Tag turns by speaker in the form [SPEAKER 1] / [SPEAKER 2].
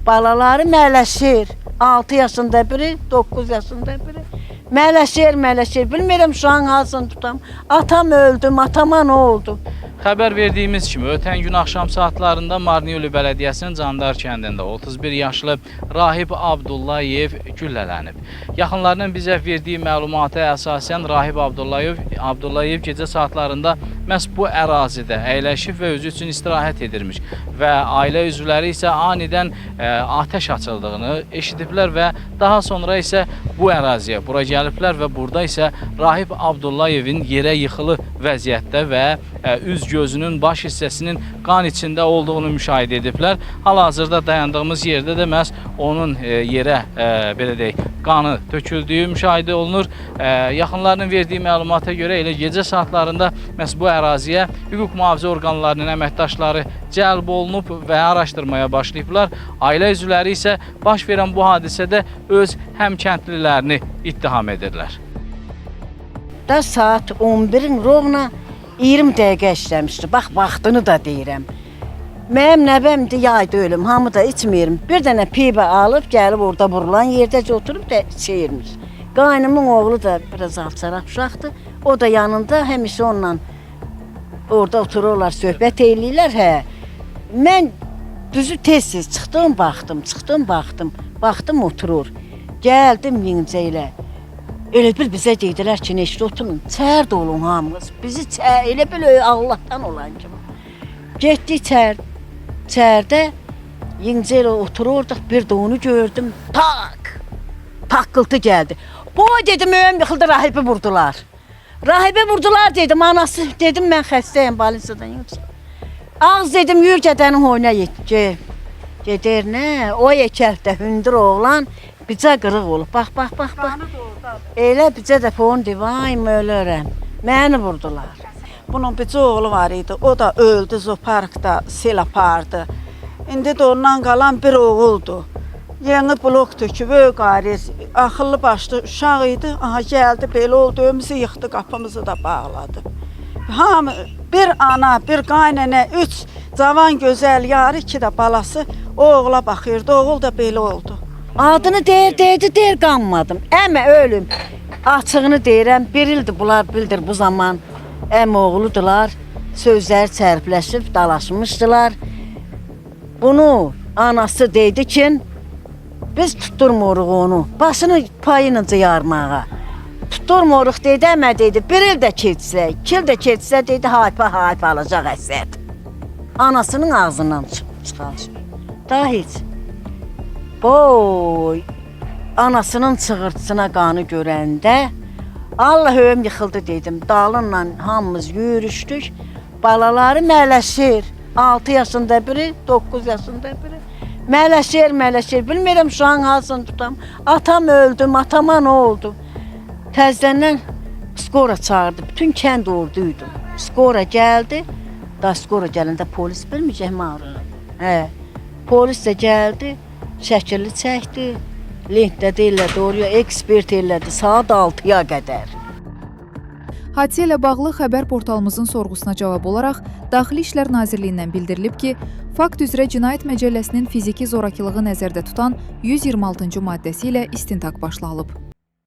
[SPEAKER 1] Balaları mələşir. 6 yaşında biri, 9 yaşında biri. Mələşir, mələşir. Bilmirəm uşağın hansını tutam. Atam öldü, atama nə oldu?
[SPEAKER 2] Xəbər verdiyimiz kimi, ötən gün axşam saatlarında Marneuli Bələdiyyəsinin Candar kəndində 31 yaşlı Rahib Abdullayev güllələnib. Yaxınlarının bizə verdiyi məlumata əsasən Rahib Abdullayev gecə saatlarında məhz bu ərazidə əyləşib və özü üçün istirahət edirmiş və ailə üzvləri isə anidən atəş açıldığını eşidiblər və daha sonra isə bu əraziyə bura gəliblər və burada isə Rahib Abdullayevin yerə yıxılı vəziyyətdə və üz gözünün baş hissəsinin qan içində olduğunu müşahidə ediblər. Hal-hazırda dayandığımız yerdə də məhz onun yerə belə deyək, qanı töküldüyü müşahidə olunur. Yaxınlarının verdiyi məlumata görə elə gecə saatlarında məhz bu əraziyə hüquq mühafizə orqanlarının əməkdaşları cəlb olunub və araşdırmaya başlayıblar. Ailə üzvləri isə baş verən bu hadisədə öz həmkəndlilərini ittiham edirlər.
[SPEAKER 1] Da saat 11-in rovna 20 dəqiqə işləmişdi. Bax, vaxtını da deyirəm. Mənim nəvəm də yayda ölüm, hamı da içməyirəm. Bir dənə pivə alıb, gəlib orada vurulan yerdəcə oturub da içirmiş. Qaynımın oğlu da biraz alçaraq uşaqdır. O da yanında həmişə onunla orada otururlar, söhbət eləyirlər, hə. Mən düzü tez-tez çıxdım, baxdım, çıxdım, baxdım. Baxdım oturur. Gəldim yenicə ilə. Elə bil bizə dedilər ki, neçdə oturun, çər olun hamınız. Bizi çər, elə bil Allahdan olan kimi. Getdik çərdə yenicə ilə otururduq, bir də onu gördüm. Tak! Taqqıltı gəldi. Boy dedim, öyüm yıxıldı, rahibi vurdular. Rahibi vurdular dedim, anası dedim mən xəstəyəm, balinsadan yoxsa. Ağız dedim, yürü gədənin hoyuna yetdi. Gedər nə? O yekəldə hündür oğlan bicə qırıq olub. Bax, bax, bax, bax. Elə bizə də fon vay ölürəm. Məni vurdular.
[SPEAKER 3] Bunun bir oğlu var idi. O da öldü zooparkda, sel apardı. İndi də ondan qalan bir oğuldu. Yeni blok töküb, qayır, axıllı başlı uşaq idi. Aha gəldi, belə oldu, önümüzü yıxdı, qapımızı da bağladı. Hamı bir ana, bir qaynənə, üç cavan gözəl yarı, iki də balası o oğula baxırdı. Oğul da belə oldu.
[SPEAKER 1] Adını deyir, deydi, deyir, qanmadım. Əmə ölüm. Açığını deyirəm, bir ildir bunlar bildir bu zaman əmi oğludular. Sözlər çərpləşib, dalaşmışdılar. Bunu anası dedi ki, biz tutturmuruq onu. Başını payınca yarmağa. Tutturmuruq dedi, əmə dedi, bir il də keçsə, iki il də keçsə dedi, haypa haypa alacaq Əsəd. Anasının ağzından çıxar. Daha heç. Boy, anasının çığırtısına qanı görəndə Allah öyüm yıxıldı dedim. Dalınla hamımız yürüşdük. Balaları mələşir. 6 yaşında biri, 9 yaşında biri. Mələşir, mələşir. Bilmirəm uşağın hansını tutam. Atam öldü, atama nə oldu? Təzdəndən skora çağırdı. Bütün kənd orduydu. Skora gəldi. Da skora gələndə polis bilməyəcək mi? Hə. Polis də gəldi, şəkilli çəkdi. Lentdə də elədi, oraya ekspert elədi saat 6-ya qədər.
[SPEAKER 4] Hadisə ilə bağlı xəbər portalımızın sorğusuna cavab olaraq Daxili İşlər Nazirliyindən bildirilib ki, fakt üzrə Cinayət Məcəlləsinin fiziki zorakılığı nəzərdə tutan 126-cı maddəsi ilə istintaq başlanılıb.